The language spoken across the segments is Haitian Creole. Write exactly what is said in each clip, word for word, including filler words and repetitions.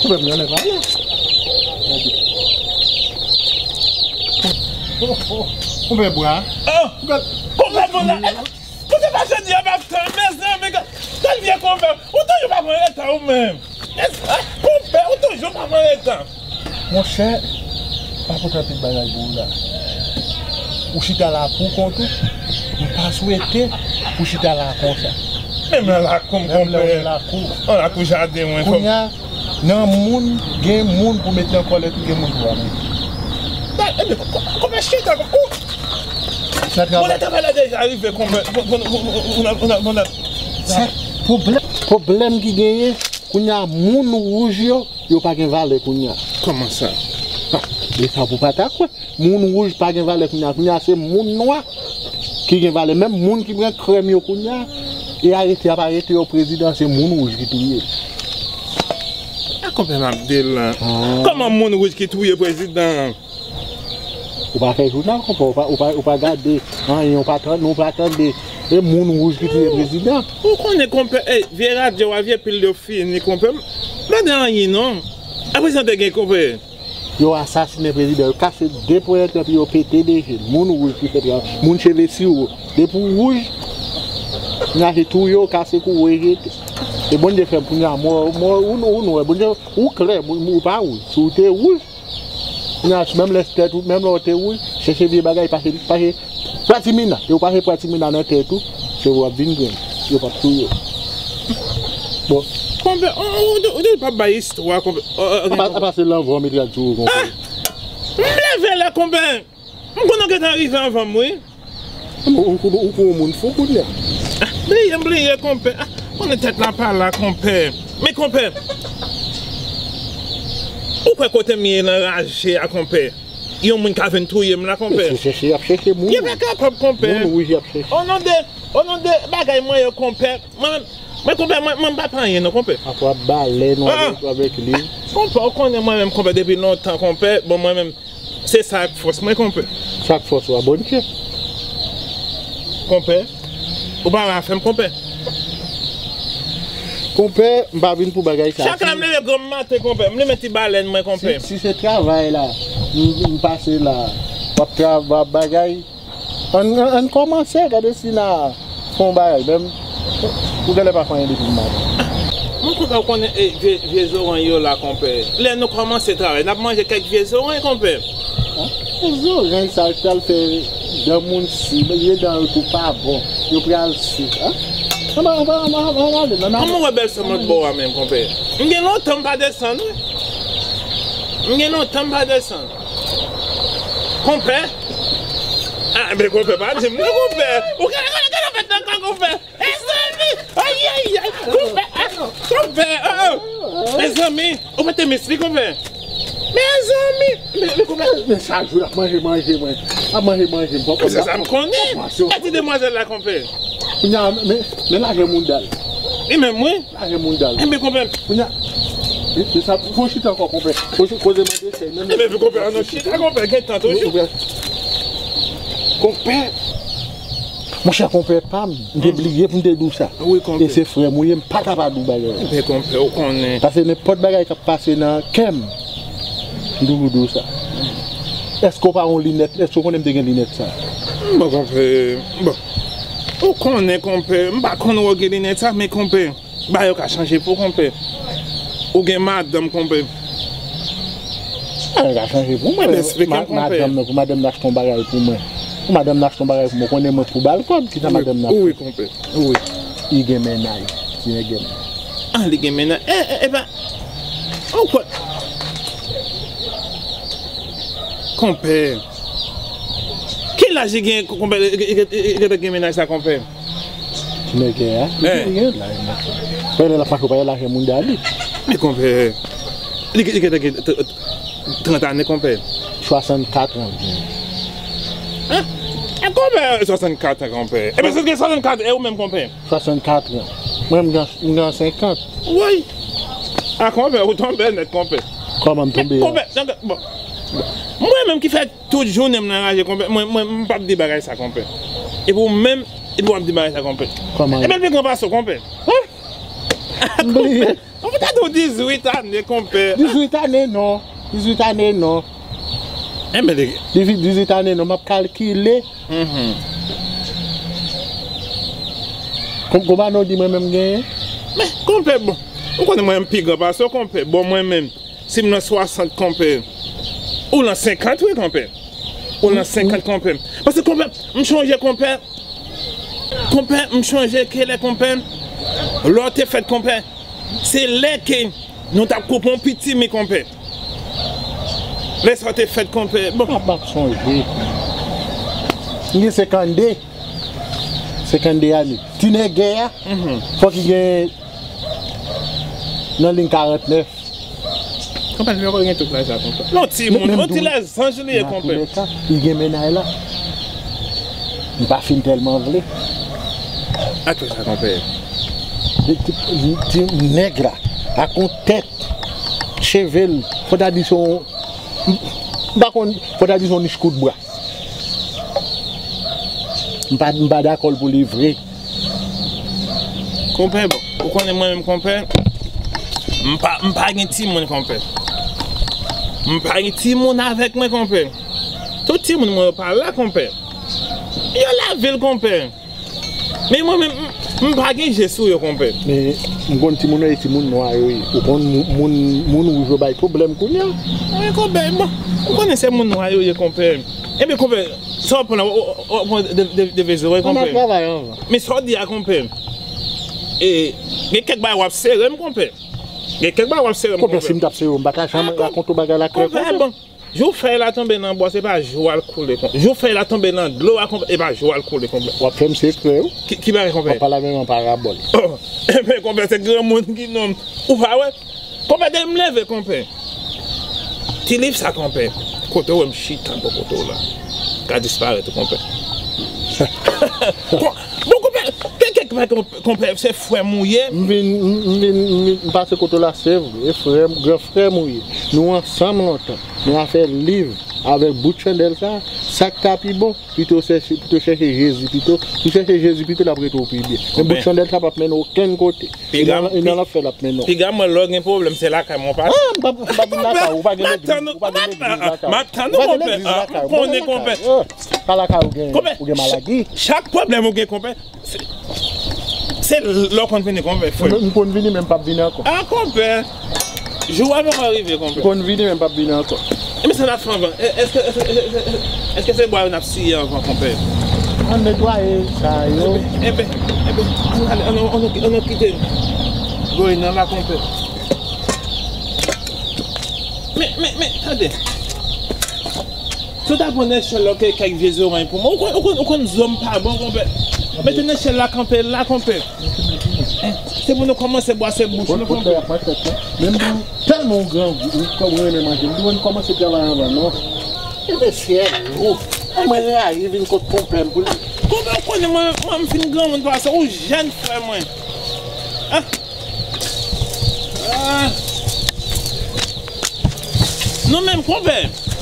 Konpè m nan lè pa la. Konpè bwa. Konpè bwa. Pou se pa jodi a m ap tann, mezanmi, gad, gad vye konpè. Ou toujou pa pran reta ou menm. Konpè, ou toujou pa pran reta. Monchè, pa pote anpil bagay pou ou la. Ou chita la pou kont ou, m pa swete pou chita la konsa. Menm nan lakou m, konpè. Menm lè w nan lakou. Nan lakou jaden mwen, konpè. Kounye a, nan moun, gen moun pou mete an kòlè tou, gen moun pou pa mete. Konpè, chita, ou. Sa travay. Travay la deja rive, konpè. Sa pwoblèm, pwoblèm ki genyen, kounye a moun wouj yo, yo pa gen valè kounye a. Kòman sa? Ha, e sa pou pa ta kwè. Moun wouj pa gen valè kounye a. Kounye a se moun nwa ki gen valè. Menm moun ki pran krèm yo kounye a, e arete, y ap arete yo prezidan, se moun wouj ki touye. A konpè m ap di l lan. Ah. Kòman moun wouj ki touye prezidan? Ou pa fè jounal, konpè, ou pa, ou pa, ou pa gade anyen, ou pa tande, ou pa tande. E moun wouj ki touye prezidan. Ou konnen, konpè, ey, vye radyo a, vye pil yo fini, konpè. M pa tande anyen, non. Aprezan te gen, konpè. Yo asasinen prezidan, yo kase de ponyèt epi yo pete de je l. Moun wouj ki fè travay, moun cheve siwo. Depi w wouj, n a se touye w, kase kou w, rejete. E Bondye fè m kounye a, mò, mò, ou, ou, ou wè, Bondye, ou klè, ou, ou pa wouj. Si w te wouj, Kounye a, menm lè tèt ou, menm lè w te wouj, chèche vye bagay, pase, pase pwatimina. E w pase pwatimina nan tèt ou, se w ap vin grenn. Yo p ap touye w. Bon. Konpè, ou, ou, ou, ou pa bay istwa, konpè. Apa, apa se lanvwa w mete al tou, konpè. Ah! M leve la, konpè. M konnen w gentan rive anvan m, wi. Ou, ou, ou, ou kou yon moun fou kounye a. Ah, bliye, bliye, konpè. Ah, konnen tèt la pa la, konpè. Men, konpè, ou kwè kote m ye nan raje a, konpè? Yon moun ka vin touye m la, konpè. Se chèche y ap chèche moun. Yo pa kapab, konpè. Moun wouj y ap chèche. O non de, o non de bagay mwen yo, konpè. Mwen menm, mwen, konpè, mwen, mwen m pa pa anyen, non, konpè. Apa w ap balèn, w ap, ah, avèk li. Konpè, ou konnen mwen menm, konpè, depi lontan, konpè. Bon, mwen menm, se sa k fòs mwen, konpè. Sa k fòs ou a, Bondye? Konpè, ou pa wè afè m, konpè. Konpè, m pa vin pou bagay sa. Chak lè m leve granm maten, konpè, m limen ti balèn mwen, konpè. Si, si se travay la, m, m pase la, w ap travay, w ap bagay. Ann, ann, ann kòmanse, gade si n a fè yon bagay, menm ou genlè pa fè anyen depi maten. Mwen kontan ou konnen, e, vye, vye zoranj yo la, konpè. Lè nou kòmanse travay, n ap manje kèk vye zoranj, konpè. An? Vye zoranj sa, k pral fè dan moun si, vye dan yo tou pa bon, yo pral si. An? Anba, anba, anba, anba, anba, anba, anba. Kòman w wè bèl sèmant bò a menm, konpè? M gen lontan m pa desann, wi. M gen lontan m pa desann. Konpè? Ah, men konpè, pa di m non, konpè. Ou gade, gade, gade, fèt nan kò, konpè. Mezanmi! Ay, ay, ay! Konpè! Ah, konpè! Oh, oh! Mezanmi! Ou pa te mesli, konpè? Mezanmi! Men, men, konpè! Men, men chak jou, l ap manje, manje, manje. L ap manje, manje. Bon, men se sa m konnen. E ti demwazèl la, konpè? Kounye a, men, men lage mouda l. Li menm, wi. Lage mouda l. Enben, konpè. Kounye a, e, e sa, fò chita ankò, konpè. Fò chi-, koze mande chèz, menm. Enben, konpè, ann chita, konpè, gen tan toujou. Konpè. Monchè, konpè pa m, m te bliye pou m te di w sa. Wi, konpè. E se frè m ou ye, m pa ka pa di w bagay la. Enben, konpè, ou konnen. Paske nenpòt bagay k ap pase nan kè m, m toujou di w sa. Èske w pa yon linèt? Èske w konnen m te gen linèt sa? Bon, konpè, bon. Ou konnen, konpè, m pa konn wè w gen linèt sa, men konpè. Bagay yo ka chanje pou konpè. Ou gen madanm, konpè. Bagay ka chanje pou mwen. Enben, eksplike m, konpè. Madanm nan, pou madanm nan achte yon bagay pou mwen. Pou madanm nan achte yon bagay pou mwen, konnen mwen pou ba l kòb, kisa madanm nan ap fè? Wi, konpè. Wi. Li gen mennaj, ti nèg m. Ah, li gen mennaj. E, e, e pa. Ou kwè? Konpè. Ki laj li gen, konpè, li, li, li, li, li gen mennaj sa, konpè? Ti nèg a, li gen laj, monchè. Fè lè l ap mache, w pa wè laj moun dali. Men konpè, Li gen, li gen, li gen trant ane, konpè. Swasannkat an. Hein? E konpè, swasannkat an, konpè. Ebyen, si l gen swasannkat, e ou menm, konpè? Swasannkat an. Mwen, m gen, m gen senkant. Woy! A, konpè, ou tonbe nèt, konpè. Kòman m tonbe a? Konpè, bon. Mwen menm ki fè tout jounen m nan raje, konpè, mwen, mwen, m p ap di bagay sa, konpè. Epi ou menm, epi w ap di bagay sa, konpè. Kòman? Ebyen, l pi gran pase w, konpè. Hein? M bliye. Ou ta di w dizuit ane, konpè. Dizuit ane, non. Dizuit ane, non. Enben, de... Dizuit ane, non. M ap kalkile. Mhm. Kon-, konbyen ane w di mwen menm genyen? Men, konpè, bon. Ou konnen mwen menm pi gran pase w, konpè. Bon, mwen menm, si m nan swasant, konpè. Ou nan senkant, wi, konpè. Ou nan senkant, konpè. Paske, konpè, m chonje, konpè. Konpè, m chonje kilè, konpè. Lè w te fèt, konpè. Se lè ke nou t ap koupe yon piti mi, konpè. Lè sa w te fèt, konpè. Bon. M ap, m ap sonje. M gen senkannde. Senkannde ane. Ti nègè a, mhm, fòk li gen nan liy karantnèf. Konpè, li poko gen tout laj la, konpè. Non, timoun, yon ti lèzanj li ye, konpè. Nan toulèka, li gen mennaj la. M pa fin tèlman vle. Ak fè sa, konpè. Ti, ti, ti nèg la, ak yon tèt, cheve l, fò ta di se yon, m pa konn, fò ta di se yon nich kout bwa. M pa, m pa dakò l pou li vre. Konpè, bon, ou konnen mwen menm, konpè, m pa, m pa gen timoun, konpè. M pa gen timoun avèk mwen, konpè. Tout timoun mwen yo pa la, konpè. Yo lavil, konpè. Men mwen menm, m, m pa gen je sou yo, konpè. Men, m konn timoun yo, e timoun nwa yo ye. Ou konn moun, moun, moun wouj yo bay pwoblèm kounye a. Wi, konpè, bon, ou konnen se moun nwa yo ye, konpè. Ebyen, konpè, sa w pran la, w, w, w, w pran de, de, de vezou, wi, konpè. Travay anvan. Men sa w di a, konpè. E, gen kèk bagay w ap sere m, konpè. Gen kèk bagay w ap sere m, konpè. Konpè, si m t ap sere w, m pa ta janm rakonte w bagay la klè konsa. Konpè, bon. Jou fèy la tonbe nan bwa, se pa jou al koule, konpè. Jou fèy la tonbe nan dlo a, konpè, e pa jou al koule, konpè. W ap fè m sekrè, wi. Ki, ki bagay, konpè? W ap pale avè m an parabòl. Oh, men konpè, se granmoun ki nonm. Ou pa wè? Konpè, depi m leve, konpè. Ti liv sa, konpè. Kote w wè m chita bò kote w la. Ka disparèt, konpè. Kon-, bon, konpè, gen kèk bagay, konpè, konpè, se frè m ou ye. M vin, m, m vin, m vin, m pase kote w la, se vre, e frè m, gran frè m ou ye. Nou ansanm lontan. Men afè liv avèk bout chandèl sa, sa k ta pi bon? Pito chèche, pito chèche Jezi pito. Si w chèche Jezi pito, l ap rete w pi byen. Men bout chandèl sa p ap mennen w okenn kote. E nan, e nan lanfè l ap mennen w. Piga mwen, lè w gen pwoblèm, se lakay mwen w pase. Ah, m p ap, m p ap vin lakay ou, ou pa gen legliz, ou pa gen legliz lakay ou. M ap tann ou, konpè. Ah, m konnen, konpè. Pa lakay ou gen, ou gen maladi. Chak pwoblèm ou gen, konpè. Se, se lè w konn vini, konpè, frè. M, m konn vini, men m p ap vini ankò. Ah, konpè. Jou a poko rive, konpè. M konn vini, men m p ap vini ankò. E men sa n ap fè anvan? E, èske, èske, èske, èske se bwa yo n ap siye anvan, konpè? Ann netwaye sa yo. Enben, enben, enben, ann ale, ann, ann, ann, ann kite gòy nan la, konpè. Men, men, men, tande. Si w ta pran nèchèl la, ok, kèk vye zoranj pou mwen. Ou konn, ou konn, ou konn zo m pa bon, konpè. Mete nèchèl la kanpe la, konpè. Hein, se pou nou kòmanse bwase bouch nou, konpè. Menm si w tèlman w grangou, ou kòm renmen manje, m di w kòmanse travay anvan, non. E mesye, ou. Mwen rayi vin kot konpè m pou li. Konpè, ou konnen mwen, mwen m fin granmoun pase ou, jèn frè mwen. Ah. Ah. Nou menm, konpè,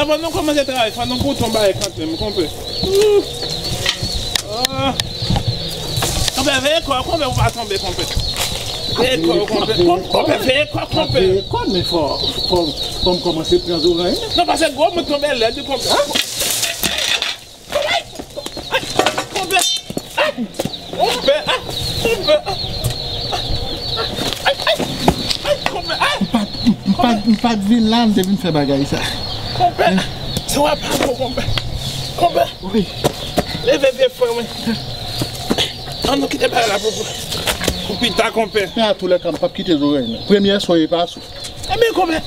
avan nou kòmanse travay, fò nou goute yon bagay kanmenm, konpè. Ooh. Ah. Konpè, veye kò w, konpè, pou w pa tonbe, konpè. Veye kò w, konpè. Konpè, veye kò w, konpè. Veye kò, men fò, fò, fò m kòmanse pran zoranj. Non, paske gwo moun tonbe lèd, konpè. Ah. Ay, konpè! Ay, konpè! Ay, konpè! Ay, konpè! Ay, ay! Ay, konpè! Ay! M pa t, m, m pa t, m pa t vin la, m te vin fè bagay sa. Konpè! Se w ap pran, konpè! Konpè! Wi. Leve pye frè mwen. Ann nou kite bagay la pou, pou pita, konpè. Men atoulèka, m p ap kite zoranj nan. Premye swa e pa sou. Ebyen, konpè,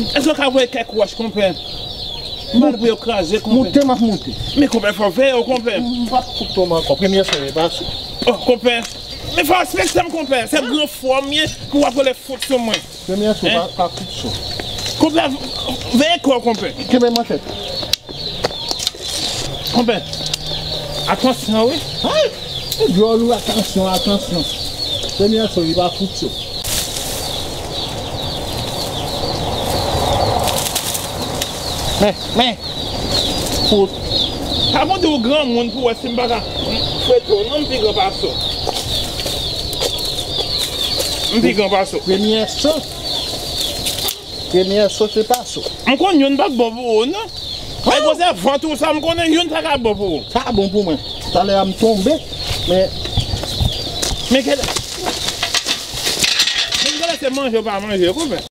èske w ka voye kèk wòch, konpè? Moute pou yo kraze, konpè. Moute, m ap moute. Men, konpè, fò w veye w, konpè. M p ap fout sou w ankò. Premye swa e pa sou. Oh, konpè. Men fò w respekte m, konpè. Se gran frè w m ye pou w ap rele fout sou mwen. Premye swa, pa, pa fout sou. Konpè, veye kò w, konpè. Kenbe manchèt. Konpè, atansyon, wi. Ay! Djòl ou, atansyon, atansyon. Premye so, li pa fout cho. Men, men. Fout. Pa mande w granmoun pou wè si m pa ka fwete w, non, m pi gran pase w. M pi gran pase w. Premye so. Premye so se pa so. M konn youn pa k bon pou ou, non. Ay, gwosè vant ou sa, m konnen youn pa ka bon pou ou. Sa bon pou mwen. Talè a m tonbe, men. Men kèlè. Men kèlè se manje ou pa manje, konpè.